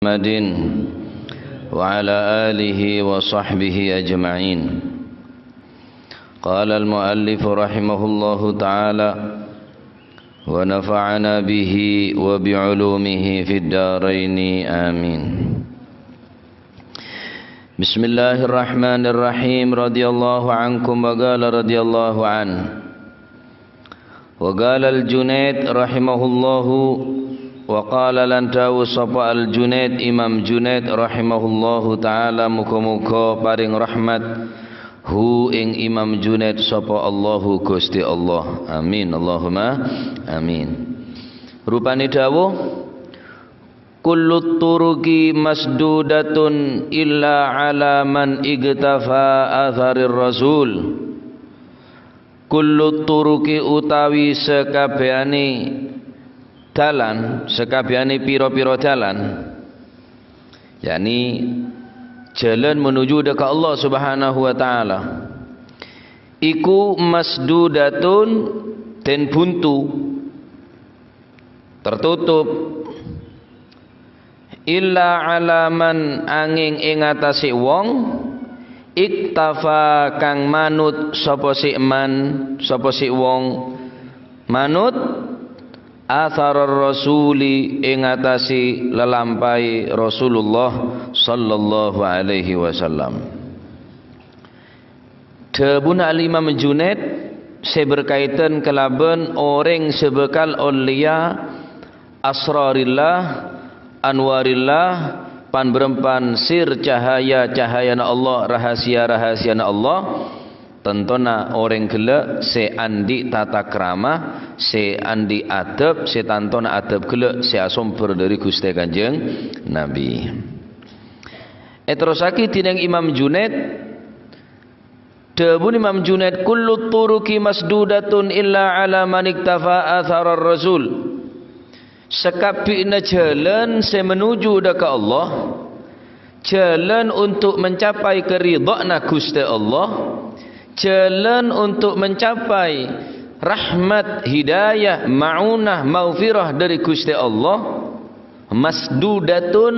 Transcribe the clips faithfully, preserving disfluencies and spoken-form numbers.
محمد وعلى آله وصحبه أجمعين. قال المؤلف رحمه الله تعالى: ونفعنا به وبعلومه في الدارين، آمين. بسم الله الرحمن الرحيم. رضي الله عنكم، وقال رضي الله عنه. Wa qala Al-Junaid rahimahullahu, wa qala lan dawuh sapa Al-Junaid, Imam Junaid rahimahullahu ta'ala, muga-muga paring rahmat hu ing Imam Junaid sapa Allahu Gusti Allah. Amin, Allahumma amin. Rupane dawuh, "Kullu turuqi masdudatun illa ala man igtafa atharir rasul." Kullu turuqi utawi sakabehane dalan, sakabehane pira-pira dalan, yakni jalan menuju dha-, ka Allah Subhanahu wa Ta'ala, iku masdudatun, den buntu, tertutup, illa ala man, anging ing atase wong, iktafa kang manut sapa si man, sapa si wong manut, atharar rasuli, ing atase lalampahe Rasulullah sallallahu alaihi wasallam. Dhâbuna Al-Imam Junaid sè berkaitan kalabân orèng sè bhâkal ollèya asrarillah, anwarillah, pan-bârâmpan sir cahaya-cahayana Allah, rahasia-rahasiana Allah, tantona orèng ghellâ' sè andi' tatakrama, sè andi' adab, sè tantona adab ghellâ' sè asombhâr dhâri Ghustè Kanjeng Nabi. Èterrossaghi dhinèng Imam Junaid, Dhâbuna Imam Junaid, "Kullu turuqi masdudatun illa ala man iktafa atharar rasul." Sakabbhina jhâlân sè menuju dha-, ka Allah, jhâlân untuk mencapai karidha'anna Ghustè Allah, jhâlân untuk mencapai rahmat, hidayah, ma'unah, maghfirah dhâri Ghustè Allah, masdudatun,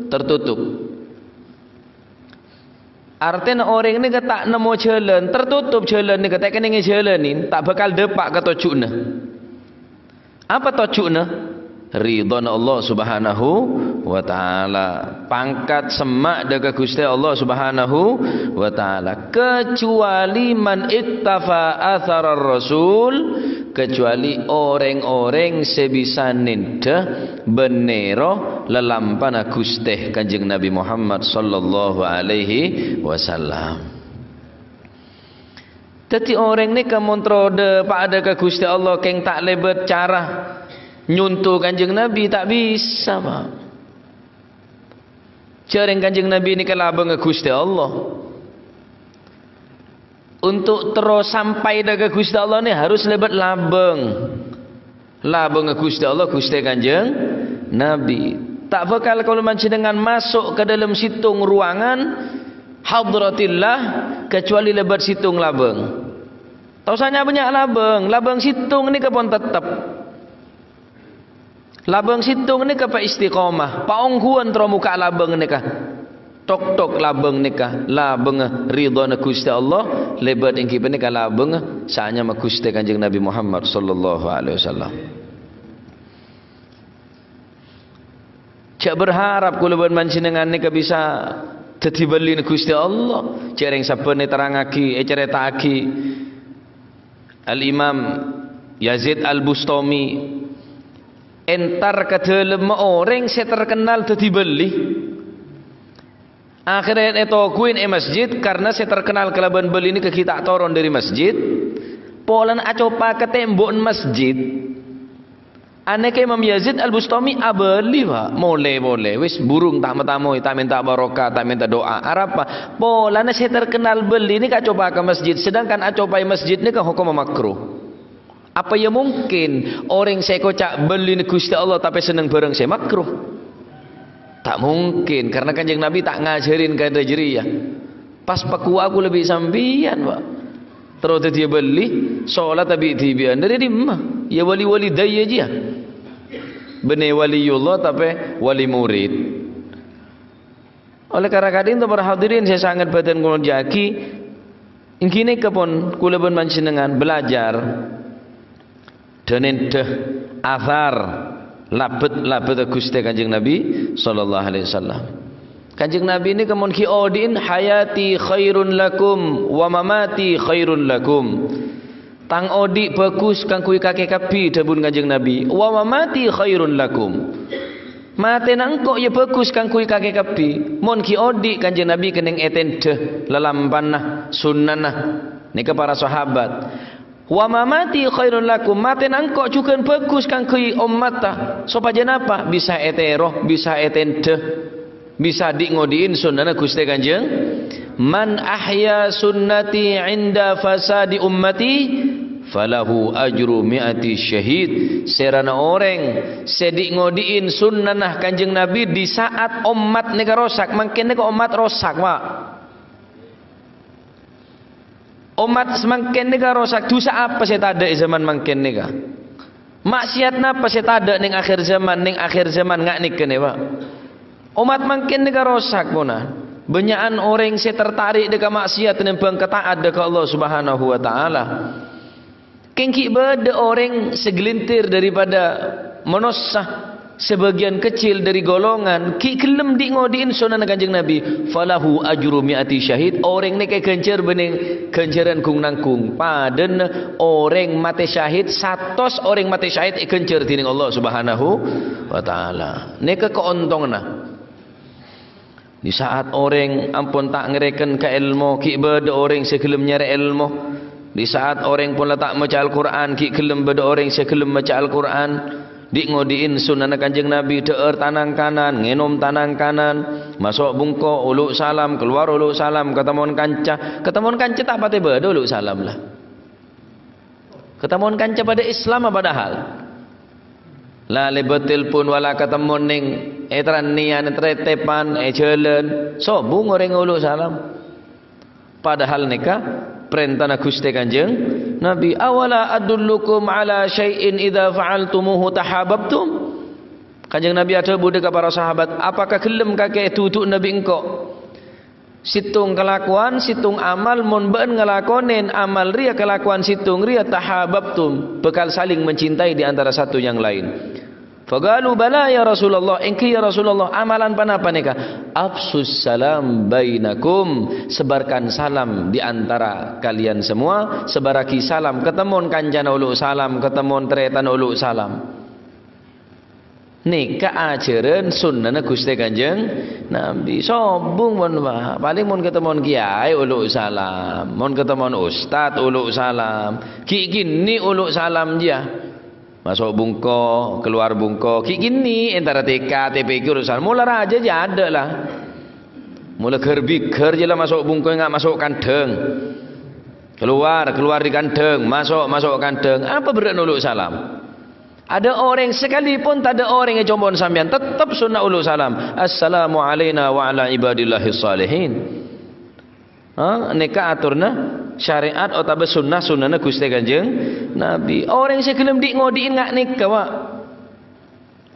tertutup. Artèna orèng nèka ta' nemmo jhâlân, tertutup jhâlân nèka, ta' kennèng èjhâlâni, ta' bhâkal dâpa' ka tojjhuna. Apa tojjhuna? Ridhâna Allah Subhanahu wa Ta'ala. Pangkat semma' dha-, ka Ghustè Allah Subhanahu wa Ta'ala. Kecuali man iktafa atharar rasul, kecuali orèng-orèng sè bisa nèndhâ bân nèro lalampana Ghustè Kanjeng Nabi Muhammad sallallahu alaihi wasallam. Dhâddhi orèng nèka mon tro dâ-, padâ ka Ghustè Allah kèng ta' lèbât cara nyonto Kanjeng Nabi, ta' bisa, Pak. Jhârèng Kanjeng Nabi nèka labângnga Ghustè Allah. Untuk terro sampay dâ-, ka Ghustè Allah nè harus lèbât labâng. Labângnga Ghustè Allah, Ghustè Kanjeng Nabi. Ta' bhâkal kaulâ panjhennengngan maso' ka dâlem sèttong ruangan hadratillah, kecuali lèbât sèttong labâng. Ta' osa nya-, bânnya' labâng, labâng sèttong nèka pon tettep. Labâng sèttong nèka pa istiqomah, paongghuwân terro mokka' labâng nèka. Tok-tok labâng nèka, labângnga ridhâna Ghustè Allah, lèbât èngghi panèka labângnga sè anyama Ghustè Kanjeng Nabi Muhammad sallallahu alaihi wasallam. Jhâ' berharap kaulâ bân panjhennengngan nèka bisa dhâddhi bâlina Ghustè Allah. Jhârèng sabbhân èterrangngaghi, ècarèta'aghi Al-Imam Yazid Al-Bustami, entar ka dâlemma orèng sè terkenal dhâddhi bâli. Akhèrra ètoguwin è masjid, karna sè terkenal kalabân bâli nèka ghi' ta' toron dhâri masjid, polana acopa ka tèmbo'na masjid. Anèka Imam Yazid Al-Bustami abâli, Pak. Molè polè, wis burung ta' matamoy, ta' mènta barokah, ta' mènta du'a. Arapa? Polana sè terkenal bâli nèka acopa ka masjid, sedangkan acopa è masjid nèka hokomma makruh. Apa ya mungkin orèng sè èkoca' bâlina Ghustè Allah tapè senneng bhârâng sè makruh? Ta' mungkin, karna Kanjeng Nabi ta' ngajhârin kantha jârèya. Pas pakuwa aku lebbi sampèyan, Pak. Terro dhâddhiyâ bâli, solat ta' bi' dhibi'ân. Dhâri dimma? Ya wali-wali dâiyâ jiyâ. Bânnè waliyullah tapè wali murid. Oleh karana ka'dhinto, para hadirin sè sanget bhâdhân kaulâ jhâ'aghi, èngghi nèka pon kaulâ bân panjhennengngan belajar dhâ-nèndhâ athar labet-labet Ghustè Kanjeng Nabi sallallahu alaihi wasallam. Kanjeng Nabi nèka mon ghi' odi'in, "Hayati khairun lakum wa mamati khairun lakum." "Tang odi' bhâghus kaangghuy kakè kabbhi," dhâbuna Kanjeng Nabi. "Wa mamati khairun lakum." Matèna engko' ya bhâghus kaangghuy kakè kabbhi. Mon ghi' odi', Kanjeng Nabi kennèng ètèndhâ lalampanna, sunnana. Nèka para sahabat. "Wa mamati khairun lakum." Matèna engko' jhughân bhâghus kaangghuy ommatta. Sopajâ napa? Bisa ètèro, bisa ètèndhâ. Bisa di'-ngodi'in sunnana Ghustè Kanjeng. "Man ahya sunnati 'inda fasadi ummati, falahu ajru mi'ati syahid." Sèrana orèng sè di'-ngodi'in sunnana Kanjeng Nabi di saat ommat nèka rosak. Mangkèn nèka ommat rosak, Pak. Ommat samangkèn nèka rosak. Dhusa apa sè tadâ' è zaman mangkèn nèka? Maksiat napa sè tadâ' neng akhir zaman, neng akhir zaman nga' nèka nè, Pak? Ommat mangkèn nèka rosak, pona. Bânnya'an orèng sè tertarik dâ' ka maksiat tènèmbhâng ka ta'at dâ' ka Allah Subhanahu wa Ta'ala. Kèng ghi' bâdâ orèng segelintir daripada manossa, sebagian kecil dari golongan, ghi' ghellem di'-ngodi'in sunnana Kanjeng Nabi. "Falahu ajru mi'ati syahid." Orèng nèka èghânjhâr bân ghânjhârân ghung-nangghung. Padâna orèng matè syahid, satos orèng matè syahid èghânjhâr dhinèng Allah Subhanahu wa Ta'ala. Nèka kaontonganna. Di saat orèng ampon ta' ngarèken ka èlmo, ghi' bâdâ orèng sè ghellem nyarè èlmo. Di saat orèng pon la ta' maca Al-Qur'an, ghi' ghellem bâdâ orèng sè ghellem maca Al-Qur'an. Di'-ngodi'in sunnana Kanjeng Nabi, dhâ'âr tanangkanan, ngènom tanangkanan, maso' bungko, olo' salam, kalowar olo' salam, katemmowan kanca. Katemmowan kanca ta' patè bâdâ olo' salam, la. Katemmowan kanca padâ Islam, padahal. La lèbât telpon, wala katemmowan neng è trannèyan, è trètèpan, è jhâlân, sobung orèng olo' salam. Padahal nèka parèntana Ghustè Kanjeng Nabi, "Awala adullukum ala syai'in idza fa'altumuhu tahabbtum?" Kanjeng Nabi adhâbu dâ' ka para sahabat, "Apakah ghellem kakè èdhudhu'â bi' engko'?" Sèttong kalakowan, sèttong amal, mon bâ'na ngalakonè amal rèya, kalakowan sèttong rèya, tahabbtum, bhâkal saling mencintai di antara satu yang lain. Faqalu, "Bala, ya Rasulullah." "Èngghi, ya Rasulullah." "Amalan ponapa nèka?" "Afsus salam bainakum." Sebarkan salam di antara kalian semua. Sebarraghi salam. Katemmowan kancana olo' salam. Katemmowan tarètan olo' salam. Nèka ajhârân sunnana Ghustè Kanjeng Nabi. Sobung, mon, Pak. Palèng mon katemmowan kiyaè olo' salam, mon katemmowan ustad olo' salam, ghi' kènè' olo' salam, jiyâ. Maso' bungko, kalowar bungko, ghi' kènè' entara tèka, tèpèkè olo' salam. Mola rajâ jiyâ adâ', la. Mola ghâr-bighâr jiyâ, la, maso' bungko, nga' maso' kandhâng. Kalowar, kalowar dâri kandhâng, maso', maso' kandhâng. Apa berrâ'na olo' salam? Adâ' orèng, sakalipon tadâ' orèng è compo'na sampèyan, tettep sonna olo' salam. "Assalamu alaina wa ala ibadillahis shalihin." Ha, nèka atorna syarè'at otabâ sunnah-sunnahna Ghustè Kanjeng Nabi. Orèng sè ghellem di'-ngodi'in nga' nèka, Pak.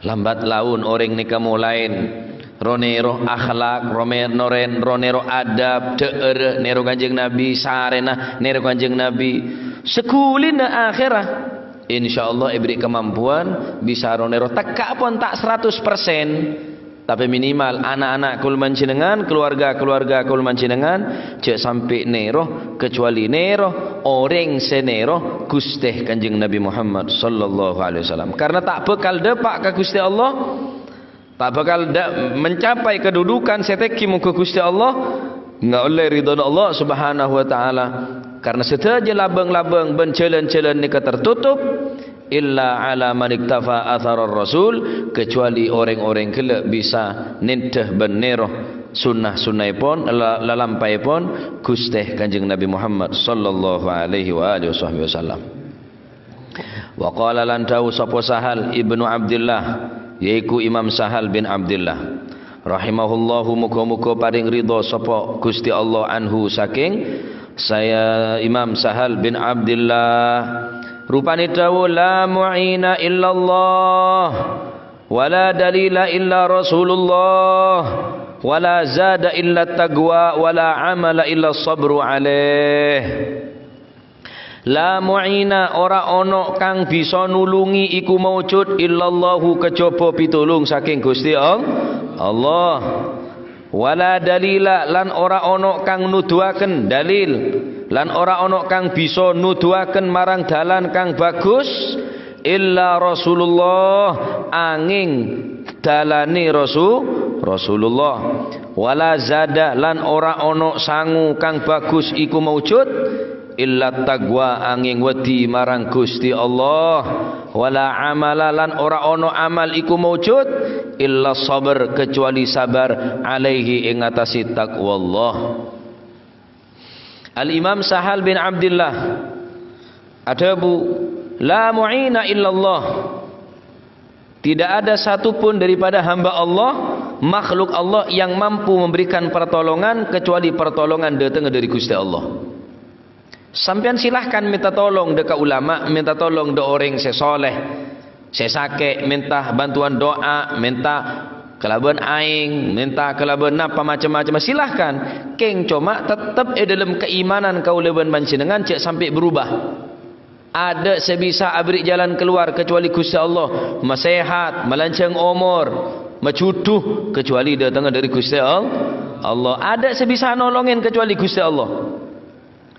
Lambat laun orèng nèka molaè ro-nèro akhlak, rome-, noren-, ro-nèro adab, dhâ'ârrâ nèro Kanjeng Nabi, sarèna nèro Kanjeng Nabi. Saghulina akhèrra, insyaallah èberri' kamampuan bisa ro-nèro, tèkka' pon ta' saratos persen, tapè minimal ana'-ana' kaulâ manjhennengngan, kaluwarga-kaluwarga kaulâ manjhennengngan, jhâ' sampè' nèro, kecuali nèro orèng sè nèro Ghustè Kanjeng Nabi Muhammad sallallahu alaihi wasallam. Karena ta' bhâkal dâpa' ka Ghustè Allah, ta' bhâkal dâ-, mencapai kedudukan sè tèngghi mongghu Ghustè Allah, nga' ollè ridhona Allah Subhanahu wa Ta'ala. Karena sadhâjâ labâng-labâng bân jhâlân-jhâlân nèka tertutup, illa ala man iktafa atharar rasul, kecuali orèng-orèng ghellâ' bisa nèndhâ bân nèro sunnah-sunnaèpon, la-, lalampaèpon Ghustè Kanjeng Nabi Muhammad sallallahu alaihi wa alihi wasahbihi wasallam. Wa qala, lan dhâbu sapa Sahal ibnu Abdillah, yaiku Imam Sahal bin Abdillah, rahimahullahu, moga-moga parèng ridho sapa Ghustè Allah anhu sakèng saya Imam Sahal bin Abdillah. Rupanè dhâbu, "La mu'ina illallah, wa la dalila illa Rasulullah." Wala zada illa taqwa, wala amala illa sabru alaih. La mu'ina, ora ono kang bisa nulungi iku maujud illallahu kejaba pitulung saking Gusti All-, Allah. Wala dalila, lan ora ono kang nuduhaken dalil, lan ora ono kang bisa nuduhaken marang dalan kang bagus illa Rasulullah, anging dalane Rasu-, Rasulullah. Wala zada, lan ora ono sangu kang bagus iku maujud illa taqwa, anging wedi marang Gusti Allah. Wala amala, lan ora ono amal iku maujud illa sabar, kecuali sabar, alaihi, ing atase taqwa Allah. Al-Imam Sahal bin Abdillah adhabu, "La mu'ina illallah." Tidak ada satu pun daripada hamba Allah, makhluk Allah, yang mampu memberikan pertolongan kecuali pertolongan datang dari Gusti Allah. Sampeyan silahkan minta tolong dha ka ulama, minta tolong dha oreng se soleh, se sake, minta bantuan doa, minta kalaban aeng, minta kalaban napa macem-macem, silahkan. Keng coma tettep e dhalem keimanan kaula ban panjenengan ja' sampe berubah. Ada se bisa abri jalan keluar kecuali Gusti Allah, masehat, malanjang omor, majudhu, kecuali datengnga dari Gusti Al-, Allah. Ada se bisa nolongin kecuali Gusti Allah.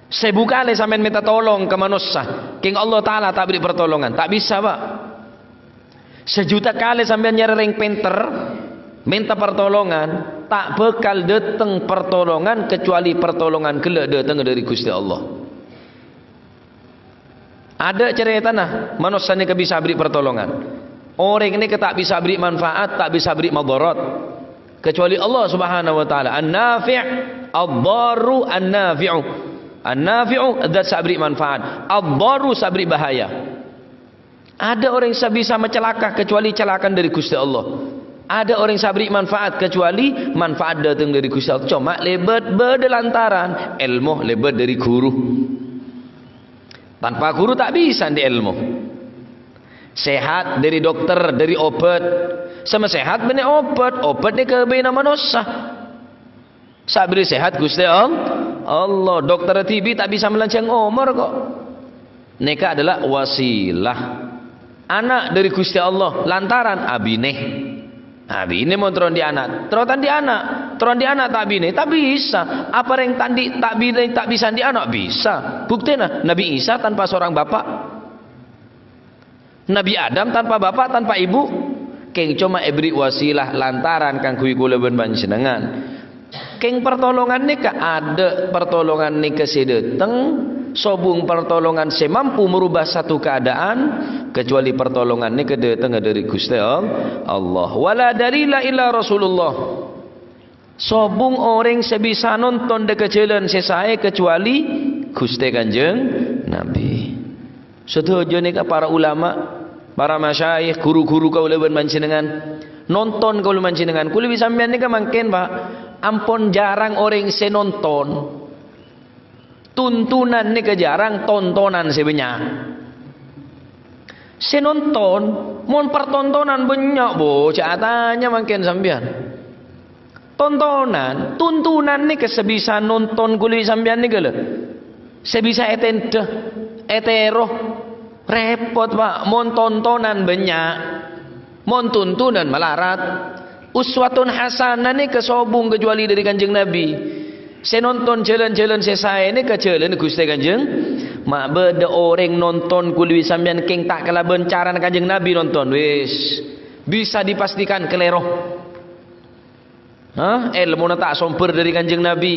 Sebu kale sampeyan minta tolong ka manossa, keng Allah Ta'ala ta' beri pertolongan. Ta' bisa, Pak. Sejuta kale sampeyan nyare reng penter, minta pertolongan, ta' bakal dateng pertolongan kecuali pertolongan gella' dateng dari Gusti Allah. Ada ceretana, manossa neka bisa beri pertolongan. Oreng neka ta' bisa beri manfaat, ta' bisa beri madarat. Kecuali Allah Subhanahu wa Ta'ala. An-Nafi', Ad-Darru, An-Nafi'u. An-Nafi'u, zat sabri manfaat. Ad-Darru, sabri bahaya. Ada orang yang bisa mencelaka kecuali celakaan dari Gusti Allah. Ada orang sabri manfaat kecuali manfaat datang dari Gusti Allah. Cuma lebat beda lantaran ilmu lebat dari guru. Tanpa guru tak bisa di ilmu. Sehat dari dokter, dari obat. Sama sehat benne obat. Obat ini kebina manossa. Sabri sehat Gusti All-, Allah. Dokter T B tak bisa melanjang omor kok. Neka adalah wasilah. Anak dari Gusti Allah lantaran abine. Abine mon teron di anak, terotan di anak, teron di anak tak bine, tak bisa. Apa reng tandi tak bine, tak bisa di anak bisa. Buktena Nabi Isa tanpa seorang bapak. Nabi Adam tanpa bapak, tanpa ibu, keng coma ebri wasilah lantaran kangguy kula ban panjenengan. Keng pertolongan neka ada pertolongan neka se dateng, sobung pertolongan se mampu merubah satu keadaan, kecuali pertolongan neka dateng dari Gusti All-, Allah. Wala dalila illa Rasulullah. Sobung oreng se bisa nonton deka jalan se sae kecuali Guste Kanjeng Nabi. Sadhâjâ nèka para ulama, para masyayikh, guru-guru kaulâ bân panjhennengngan, nonton kaulâ panjhennengngan. Kaulâ bi' sampèyan nèka mangkèn, Pak, ampon jhârâng orèng sè nonton. Tuntunan nèka jhârâng, tontonan sè bânnya'. Sè nonton, mon partontonan bânnya', bo, jhâ' atanya mangkèn sampèyan. Tontonan, tuntunan nèka sè bisa nonton kaulâ bi' sampèyan nèka lho. Sè bisa ètèndhâ, ètèro. Rèpot, Pak, mon tontonan bânnya'. Mon tuntunan malarat. Uswatun hasanah nèka sobung kajhâbhâna dhâri Kanjeng Nabi. Sè nonton jhâlân-jhâlân sè saè nèka jhâlâna Ghustè Kanjeng. Ma' bâdâ orèng nonton kaulâ bi' sampèyan kèng ta' kalabân carana Kanjeng Nabi nonton. Wis, bisa dipastikan kalèro. Hah? Èlmona ta' sombher dhâri Kanjeng Nabi.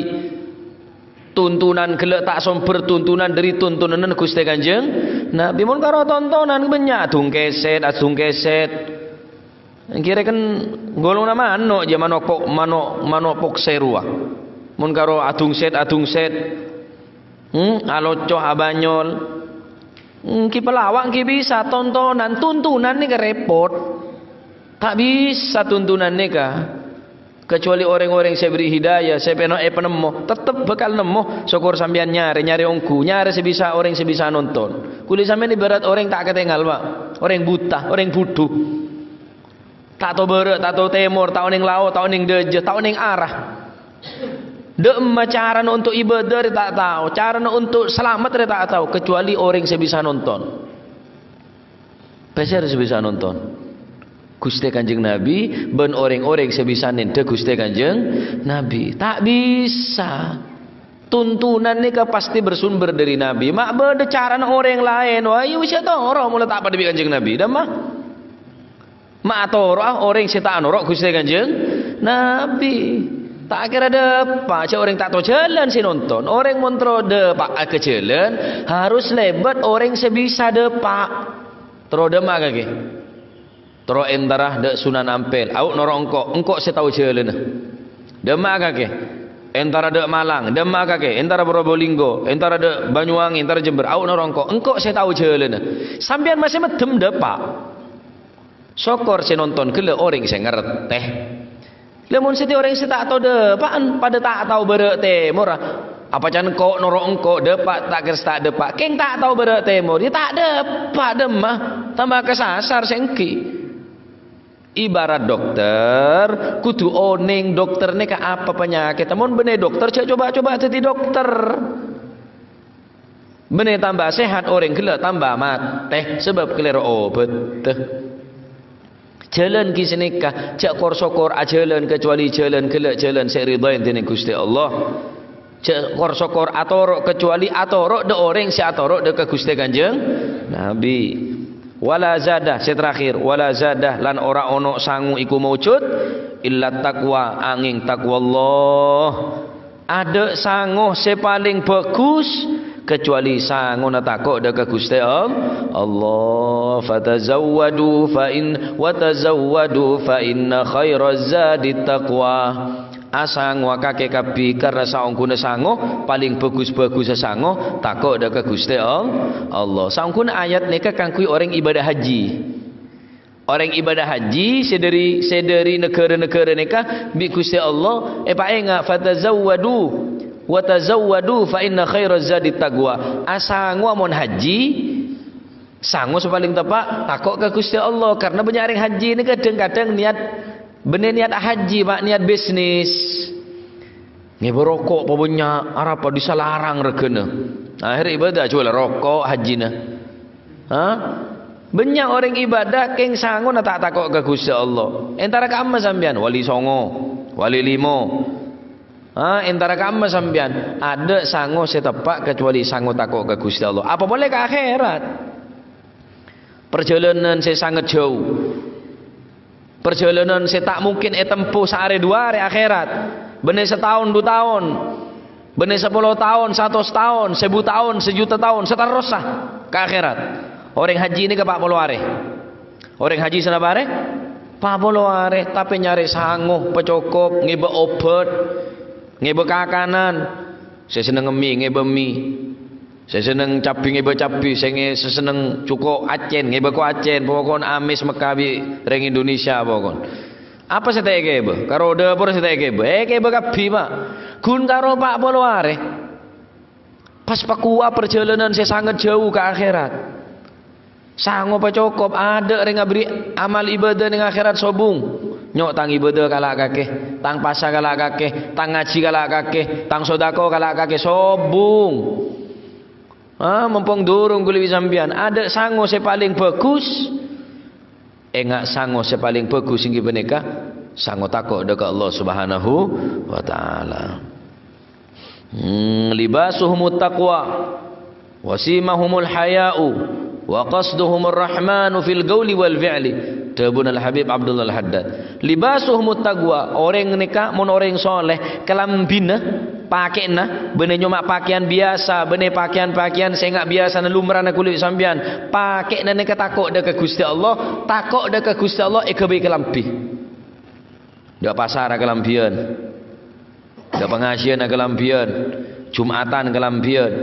Tuntunan ghellâ' ta' sombher tuntunan dhâri tuntunanna Ghustè Kanjeng Nabi. Mon karo tontonan bânnya' adhung kèsèt, adhung kèsèt. Kèra kan golonganna mano' jâ, mano' po-, mano', mano' pokse rowa. Mon karo adhung sèt, adhung sèt. Hmm, aloco, abânyol. Hmm, ghi' palawa' ghi' bisa tontonan, tuntunan nèka rèpot. Ta' bisa tuntunan nèka. Kecuali orèng-orèng sè èberri' hidayah, sè pèno èpanemmo, tettep bhâkal nemmo. Sokor sampèyan nyarè, nyarè ongghu, nyarè sè bisa, orèng sè bisa nonton. Kaulâ sampèyan ibarat orèng ta' katèngal, Pak. Orèng buta, orèng budhu. Ta' tao bârâ', ta' tao tèmor, ta' onèng lao', ta' onèng dâjâ, ta' onèng ara. Dâ' emma carana onto' ibadah rè ta' tao, carana onto' salamet rè ta' tao, kecuali orèng sè bisa nonton. Pèssè sè bisa nonton? Ghustè Kanjeng Nabi bân orèng-orèng sè bisa nèndhâ Ghustè Kanjeng Nabi. Ta' bisa. Tuntunan nèka pastè bersumber dâri Nabi. Ma' bâdâ carana orèng laèn, wah, iyâ wis atoro' mola ta' padâ bi' Kanjeng Nabi. Dâ' emma? Ma' atoro'a orèng sè ta' noro' Ghustè Kanjeng Nabi. Ta' kèra dâpa', jhâ' orèng ta' tao jhâlân sè nonton. Orèng mon terro dâpa'a ka jhâlân, harus lèbât orèng sè bisa dâpa'. Terro dâ' emma kakè? Terro entara dâ' Sunan Ampel, au' noro' engko', engko' sè tao jhâlânna. Dâ' emma kakè? Entara dâ' Malang, dâ' emma kakè? Entara Probolinggo, entara dâ' Banyuwangi, entara Jember, au' noro' engko', engko' sè tao jhâlânna. Sampèyan masè meddhem dâpa'. Sokor sè nonton ghellâ' orèng sè ngartè. Lamon satèya orèng sè ta' tao dâpa'an, padâ ta' tao bârâ' tèmorra. Apa can engko' noro' engko' dâpa' ta' kèra ta' dâpa'. Kèng ta' tao bârâ' tèmor, iyâ ta' dâpa' dâ' emma. Tamba kasasar sè ènggi. Ibarat dokter, kodhu onèng dokter nèka apa panyakèdda. Mon bânnè dokter, jhâ' coba-coba dhâddhi dokter. Bânnè tamba sehat, orèng ghellâ' tamba matè sabâb kalèro obâddhâ. Jhâlân ghi' sanèka, jhâ' kor-sokor ajhâlân kacobâli jhâlân ghellâ' jhâlân sè èridhâi dâri Ghustè Allah. Jhâ' kor-sokor atoro' kacobâli atoro' dâ' orèng sè atoro' dâ' ka Ghustè Kanjeng Nabi. Wala zada, sè terakhir, wala zada, lan ora ono sango iku maujud, illa taqwa, angèng taqwallah. Adâ' sango sè palèng bhâghus, kacobâli sangona tako' dâ' ka Ghustè All-, Allah. Fatazawwadu fa in-, wa tazawwadu fa inna khairaz zadit taqwa. Asangowa kakè kabbhi, karna saongghuna sango, palèng bhâghus-bhâghussa sango, tako' dâ' ka Ghustè All-, Allah. Saongghuna ayat nèka kaangghuy orèng ibadah haji. Orèng ibadah haji sè dâri, sè dâri naghârâ-naghârâ nèka bi' Ghustè Allah èpaènga', "Fatazawwadu, wa tazawwadu fa inna khairaz zadit taqwa." Asangowa mon haji, sango sè palèng teppa' tako' ka Ghustè Allah, karna bânnya' orèng haji nèka kadhâng-kadhâng niat, bânnè niat haji, Pak, niat bisnis. Ngèbâ roko' pabânnya', arapa dissa larang règhâna. Akhèr ibadah juwâl roko' hajina. Ha? Bânnya' orèng ibadah kèng sangona ta' tako' ka Ghustè Allah. Entara ka'emma sampèyan? Wali songo, wali limo. Ha, entara ka'emma sampèyan? Adâ' sango sè teppa' kacobâli sango tako' ka Ghustè Allah. Apa polè ka akhèrat? Parjhâlânan sè sanget jhâu. Parjhâlânan sè ta' mungkin ètempo saarè duwâ arè akhèrat, bânnè sataon, du taon, bânnè sapolo taon, satos taon, sèbu taon, sajuta taon, saterrossa ka akhèrat. Orèng haji nèka pa' polo arè. Orèng haji sanapa arè? Pa' polo arè, tapè nyarè sango, pacokop, ngèbâ obhât, ngèbâ kakanan. Sè senneng mi, ngèbâ mi. Sè senneng cabbhi ngèbâ cabbhi, sè nge-, sè senneng jhuko' acèn, ngèbâ ko' acèn, pokokna amès Mekka bi' rèng Indonesia pokokna. Apa sè ta' èkèbâ? Karo dâpor sè ta' èkèbâ? Èkèbâ kabbhi, Pak. Ghun karo pa' polo arè. Pas pakowa parjhâlânan sè sanget jhâu ka akhèrat. Sango pacokop, adâ' rèng aberri' amal ibadah neng akhèrat sobung. Nyo' tang ibadah kala' kakè, tang pasa kala' kakè, tang ngajhi kala' kakè, tang sodako kala' kakè, sobung. Ah, mompong durung ghuli bi' sampèyan, adâ' sango sè palèng bhâghus. Enga' sango sè palèng bhâghus ènggi panèka sango tako' dâ' ka Allah Subhanahu wa Ta'ala. Hmm, libasuhumut taqwa, wa simahumul haya'u, wa qasduhumur rahmanu fil qauli wal fi'li. Dhâbuna Al-Habib Abdullah Al-Haddad. Libasuhumut taqwa, orèng nèka mon orèng soleh, kalambhina, pakè'na, bânnè nyoma pakèyan biyasa, bânnè pakèyan-pakèyan sè enga' biyasana lumrana ghuli sampèyan, pakè'na nèka tako' dâ' ka Ghustè Allah, tako' dâ' ka Ghustè Allah èghâbây kalambhi. Dâ' pasara kalambhiyân. Dâ' pangajiyânna kalambhiyân. Jum'atan kalambhiyân.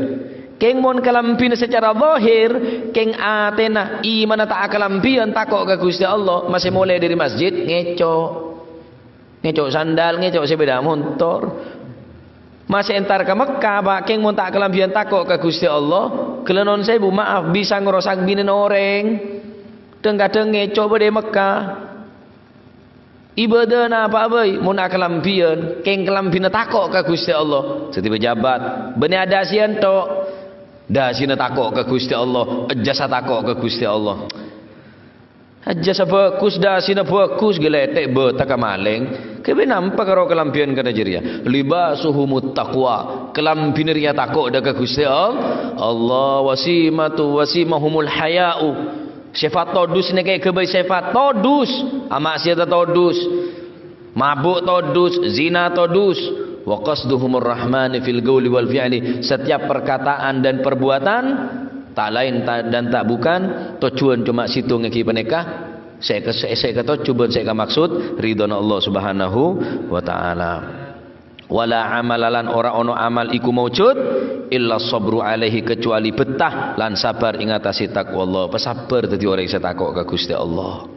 Kèng mon kalambhina sacara zahir, kèng atèna, imanna ta' akalambhiyân, tako' ka Ghustè Allah, masè molè dâri masjid, ngèco'. Ngèco' sandal, ngèco' sepeda montor. Masè entar ka Mekka, Pak, kèng mon ta' akalambhiyân tako' ka Ghustè Allah, ghellâ' non sèbu, maaf, bisa ngrosak binèna orèng. Dhâng-kadhâng ngèco' bâdâ è Mekka. Ibâdâna apa'a bhâi, mon akalambhiyân, kèng kalambhina tako' ka Ghustè Allah. Dhâddhi pejabat, bânnè adhâsiân tok. Dhâsina tako' ka Ghustè Allah, ejjhâsa tako' ka Ghustè Allah. Ejjhâsa bhâghus, dhâsina bhâghus, ghelètè' bâta ka malèng. Kèbâ nampa karo kalambhiyân kadhâ' jârèya. Libasuhumut taqwa. Kalambhina rèya tako' dhâ' ka Ghustè All-, Allah. Wasimatu, wasimahumul haya'u. Sèfat todus nèka èghâbây sèfat todus. Ama'siyadhâ todus. Mabuk todus, zina todus. Wa qasduhumur rahmani fil qauli wal fi'li. Setiap perkataan dan perbuatan, tak lain ta-, dan tak bukan, tojjhuwân coma sèttong èngghi panèka, sè èka-, sè, sè èkatojjhu bân sè èkamaksud ridhona Allah Subhanahu wa Ta'ala. Wala amala lan ora ana amal iku maujud illa sabru alaihi, kecuali bettah lan sabar ing atase takwa Allah. Pasabar dadi orèng sè tako' ka Ghustè Allah.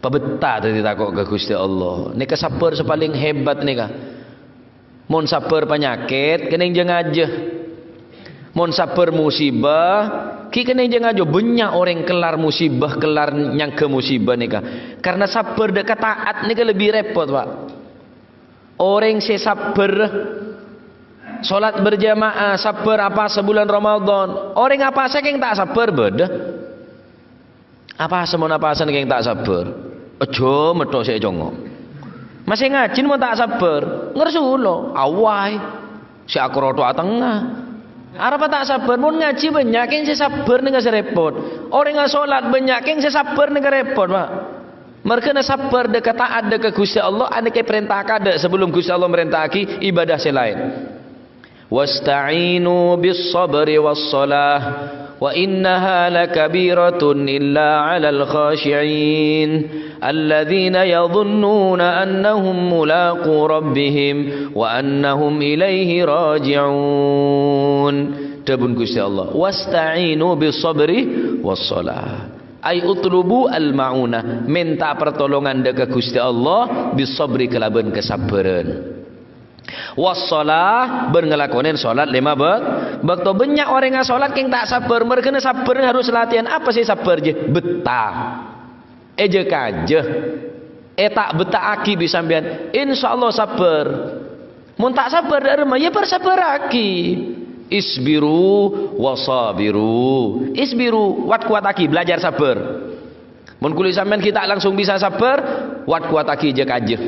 Pabetta dhâddhi tako' ka Ghustè Allah. Nèka sabbhâr sè palèng hebat nèka. Mon sabbhâr panyakèt, kennèng jâ-ngajâ. Mon sabbhâr musibah, ghi' kennèng jâ-ngajâ. Bânnya' orèng kellar musibah, kellar nyangghâ musibah nèka. Karena sabbhâr dhâ' ka ta'at nèka lebbi repot, Pak. Orèng sè sabbhâr salat berjamaah, sabbhâr apasa bulân Ramadan. Orèng apasa kèng ta' sabbhâr bâdâ. Apasa mon apasana kèng ta' sabbhâr? Ejjhâm metto sè ècongngo'. Masè ngajhi mon ta' sabbhâr, ngersula, awai, sè akorotho atengnga. Arapa ta' sabbhâr? Mon ngajhi bânnya' kèng sè sabbhâr nèka sè repot. Orèng asolat bânnya' kèng sè sabbhâr nèka repot, Pak. Marghâna sabbhâr dhâ' ka ta'at dhâ' ka Ghustè Allah, anèka parènta kadâ' sabellun Ghustè Allah marènta'aghi ibadah sè laèn. "Wasta'inu bis-sabri was-salah, wa innaha lakabiratun illa 'alal khashi'in, alladzina yadhunnuna annahum mulaqu rabbihim wa annahum ilaihi raji'un." Dhâbuna Ghustè Allah, "Wasta'inu bis-sabri was-salah." Ay utlubu al-ma'unah, mènta pertolongan dhâ' ka Ghustè Allah, bis-sabri kalabân kasabbhârân. Was-shalah, bân ngalakonè salat lèma bâk-, bâkto. Bânnya' orèng asolat kèng ta' sabbhâr, marghâna sabbhâr harus latihan. Apa sè sabbhâr, jâ? Betta. Èjâ-kajâ. Èta'-betta'aghi bi' sampèyan. Insyaallah sabbhâr. Mon ta' sabbhâr dhâ' remma, ya parsabbhârraghi. Isbiru wa sabiru. Isbiru, wat-kowataghi, belajar sabbhâr. Mon kulâ sampèyan ghi' ta' langsung bisa sabbhâr, wat-kowataghi jâ-kajâ.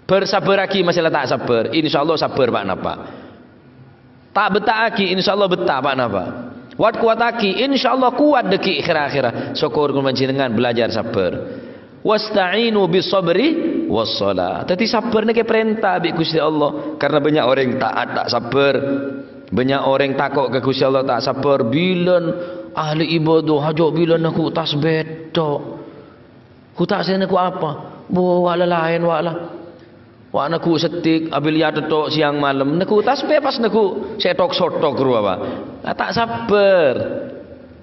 Bâr-sabbhârraghi masala ta' sabbhâr, insyaallah sabbhâr pa'-napa'. Ta' betta'aghi, insyaallah betta pa'-napa'. Wat-kowataghi, insyaallah kowat dhâggi' kèra-kèra. Sokkor kaulâ panjhennengngan belajar sabbhâr. "Wasta'inu bis-sabri was-shalah." Dhâddhi sabbhâr nèka parènta bi' Ghustè Allah. Karena bânnya' orèng ta'at ta' sabbhâr. Bânnya' orèng tako' ka Ghustè Allah ta' sabbhâr. Bilân ahli ibadah, ajâ' bilân nèko tasbih tok. Ghutang sè nèko apa? Bo, wa' la laèn, wa' la. Wa' nèko sèdhik, abil ya tètto' sèyang malem. Nèko tasbih pas nèko sè tok-sotok rowa, Pak. Ah, ta' sabbhâr.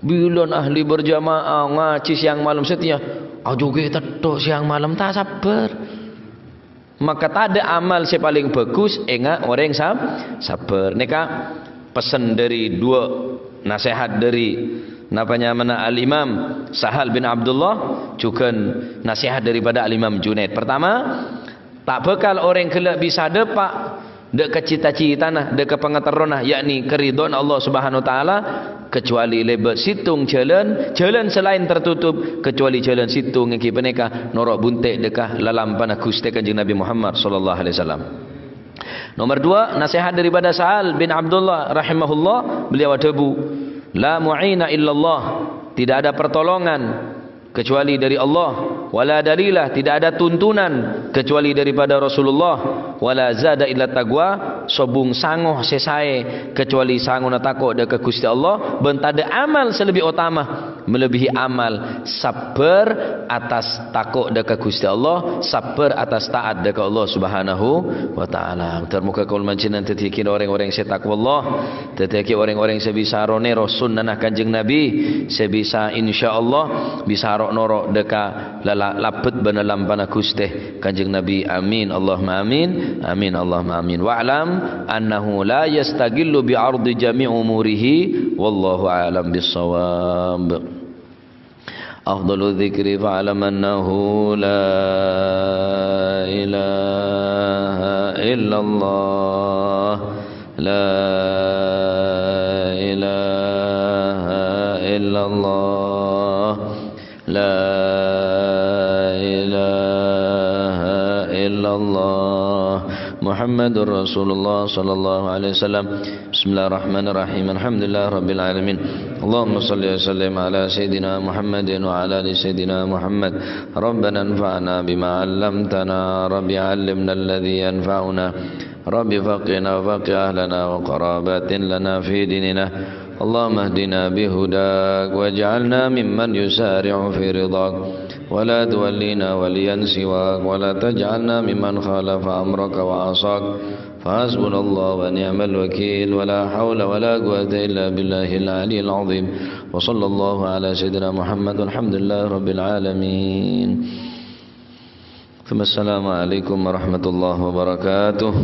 Bilân ahli berjamaah ngajhi sèyang malem satèya. Ajâ' ghi' tètto' sèyang malem, ta' sabbhâr. Maka tadâ' amal sè palèng bhâghus ènga' orèng sab-, sabbhâr. Nèka pessen dhâri duwâ', nasèhat dhâri napa nyamana Al-Imam Sahal bin Abdullah, jhughân nasèhat daripada Al-Imam Junaid. Pertama, ta' bhâkal orèng ghellâ' bisa dâpa' dhâ' ka cita-citana, dhâ' ka pangaterrona, yakni karidhoan Allah Subhanahu wa Ta'ala, kecuali lèbât sèttong jhâlân, jhâlân sè laèn tertutup, kecuali jhâlân sèttong èngghi panèka noro' bunte' dhâ' ka lalampana Ghustè Kanjeng Nabi Muhammad sallallahu alaihi wasallam. Nomor dua, nasèhat daripada Sa'al bin Abdullah rahimahullah, beliau adhâbu, "La mu'ina illallah," tidak ada pertolongan kecuali dari Allah, "wala dalila," tidak ada tuntunan kecuali daripada Rasulullah, "wala zada illa taqwa," sobung sango sè saè kecuali sangona tako' dhâ' ka Ghustè Allah, bân tadâ' amal sè lebbi otama melebihi amal sabbhâr atas tako' dhâ' ka Ghustè Allah, sabbhâr atas ta'at dhâ' ka Allah Subhanahu wa Ta'ala. Muga-muga kaulâ panjhennengngan dhâddhiyâghi orèng-orèng sè takwa Allah, dhâddhiyâghi orèng-orèng sè bisa ro-nèro sunnana Kanjeng Nabi, sè bisa insyaallah bisa ro'-noro' dhâ' ka lala-, labbhât bân lalampana Ghustè Kanjeng Nabi. Amin, Allahumma amin. Amin, Allahumma amin. Wa'lam annahu la yastaghillu bi ardi jami' umurihi. Wallahu a'lam bissawab. أفضل الذكر فاعلم أنه لا إله إلا الله. لا إله إلا الله. لا إله إلا الله. محمد رسول الله صلى الله عليه وسلم. بسم الله الرحمن الرحيم. الحمد لله رب العالمين. اللهم صل وسلم على سيدنا محمد وعلى آل سيدنا محمد. ربنا انفعنا بما علمتنا. رب علمنا الذي ينفعنا. رب فقهنا وفقه أهلنا وقرابات لنا في ديننا. اللهم اهدنا بهداك واجعلنا ممن يسارع في رضاك ولا تولنا وليا سواك ولا تجعلنا ممن خالف أمرك وعصاك. فحسبنا الله ونعم الوكيل ولا حول ولا قوة إلا بالله العلي العظيم. وصلى الله على سيدنا محمد والحمد لله رب العالمين. ثم السلام عليكم ورحمة الله وبركاته.